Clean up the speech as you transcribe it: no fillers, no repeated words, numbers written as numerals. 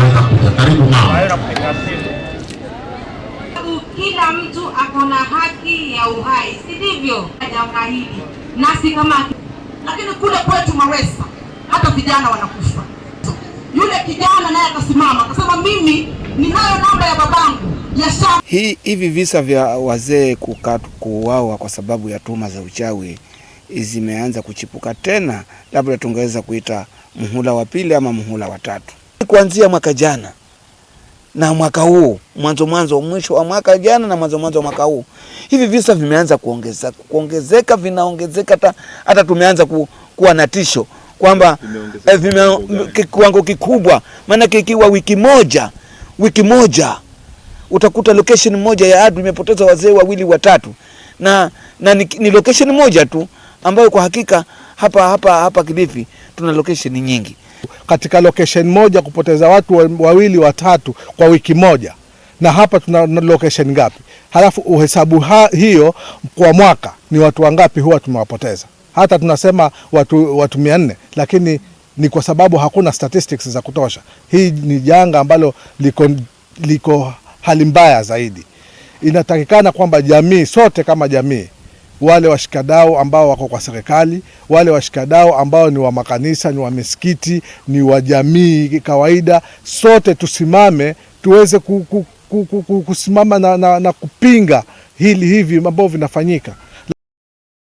Ataweza kuja. Karibu mama. Kila mtu ako na haki ya uhai, si ndivyo? Janga hili nasi kama, lakini kule kwetu Mawesa hata vijana wanakufa. Yule kijana naye akasimama akasema, mimi ninayo namba ya babangu ya shamba. Hivi visa vya wazee kuuawa kwa sababu ya tuhuma za uchawi zimeanza kuchipuka tena, labda tungeweza kuita muhula wa pili ama muhula wa tatu, kuanzia mwaka jana na mwaka huu, mwanzo mwanzo, mwisho wa mwaka jana na mwanzo mwanzo wa mwaka huu, hivi visa vimeanza kuongezeka, vinaongezeka, hata tumeanza kuwa na tisho kwamba kiwango kikubwa, maanake ikiwa wiki moja utakuta location moja ya Adu imepoteza wazee wawili watatu, na ni location moja tu ambayo kwa hakika hapa Kilifi tuna location nyingi. Katika location moja kupoteza watu wawili watatu kwa wiki moja, na hapa tuna location ngapi? Halafu uhesabu hiyo kwa mwaka ni watu wangapi huwa tumewapoteza? Hata tunasema watu 400, lakini ni kwa sababu hakuna statistics za kutosha. Hii ni janga ambalo liko hali mbaya zaidi. Inatakikana kwamba jamii sote kama jamii, wale washikadau ambao wako kwa serikali, wale washikadau ambao ni wa makanisa, ni wa misikiti, ni wa jamii kawaida, sote tusimame tuweze kusimama na kupinga hili hivi ambavyo vinafanyika.